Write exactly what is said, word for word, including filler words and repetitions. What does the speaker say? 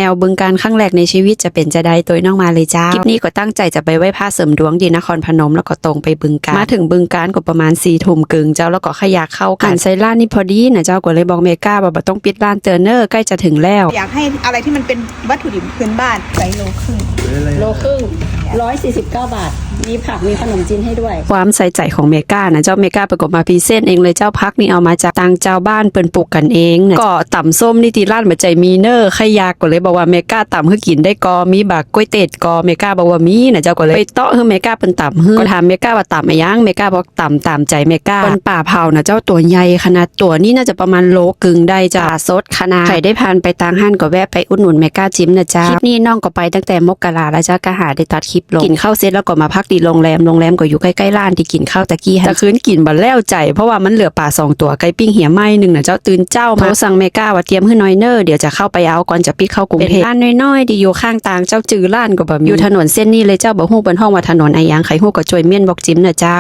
แอวบึงกาฬครั้งแรกในชีวิตจะเป็นจะใด โตยน้องมาเลยเจ้า คลิปนี้ก็ตั้งใจจะไปไหว้พระเสริมดวงที่นครพนม แล้วก็ตรงไปบึงกาฬ มาถึงบึงกาฬก็ประมาณสี่ทุ่มครึ่งเจ้า แล้วก็ขยักเข้ากัน หันใส่ร้านนี้พอดีนะเจ้า ก็เลยบอกแม่ก้าว่าบ่ต้องปิดร้านเตื้อเน้อ ใกล้จะถึงแล้ว อยากให้อะไรที่มันเป็นวัตถุดิบพื้นบ้านใส่โลครึ่ง โลครึ่งร้อยสี่สิบเก้าบาท มีผักมีขนมจีนให้ด้วย ความใส่ใจของแม่ก้านะเจ้า แม่ก้าเปิ้นก็มาพรีเซนต์เองเลยเจ้า ผักนี่เอามาจากต่างเจ้าบ้านเปิ้นปลูกกันเองนะ ก็ตำส้มนี่ที่ร้านบ่ใจ้มีเน้อ ขยักก็เลยบอกว่าแม่ก้าตำหื้อกินได้ก่อ มีบักก๋วยเตี๋ยวก่อ แม่ก้าบอกว่ามีนะเจ้า ก็เลยไปเตาะหื้อแม่ก้าเปิ้นตำหื้อ ก็ถามแม่ก้าว่าตำอะหยัง แม่ก้าบอกตำตามใจแม่ก้า เปิ้นป่าเผานะเจ้า ตัวใหญ่ขนาด ตัวนี้น่าจะประมาณโลครึ่งได้จ้า สดขนาด ใครได้ผ่านไปตางหั้นก็แวะไปอุดหนุนแม่ก้าจิมนะเจ้า คลิปนี้น้องก็ไปตั้งแต่มกราแล้วเจ้า ก็หาได้ตัดคลิปลง กินข้าวเสร็จแล้วก็มาพักที่โรงแรม โรงแรมก็อยู่ใกล้ๆร้านที่กินข้าวตะกี้หั้น แต่คืนกินบ่แล้วใจ เพราะว่ามันเหลือปลาสองตัว ไก่ปิ้งเหี่ยไม้หนึ่งนะเจ้า ตื่นเจ้ามาโทรสั่งแม่ก้าว่าเตรียมหื้อหน่อยเน้อ เดี๋ยวจะเข้าไปเอาก่อนจะปิดเข้ากรุงเทพฯ ร้านน้อยๆที่อยู่ข้างตางเจ้า จื่อร้านก็บ่มี อยู่ถนนเส้นนี้เลยเจ้า บ่ฮู้เปิ้นฮ้องว่าถนนอะหยัง ใครฮู้ก็ช่วยเม้นบอกจิมนะเจ้า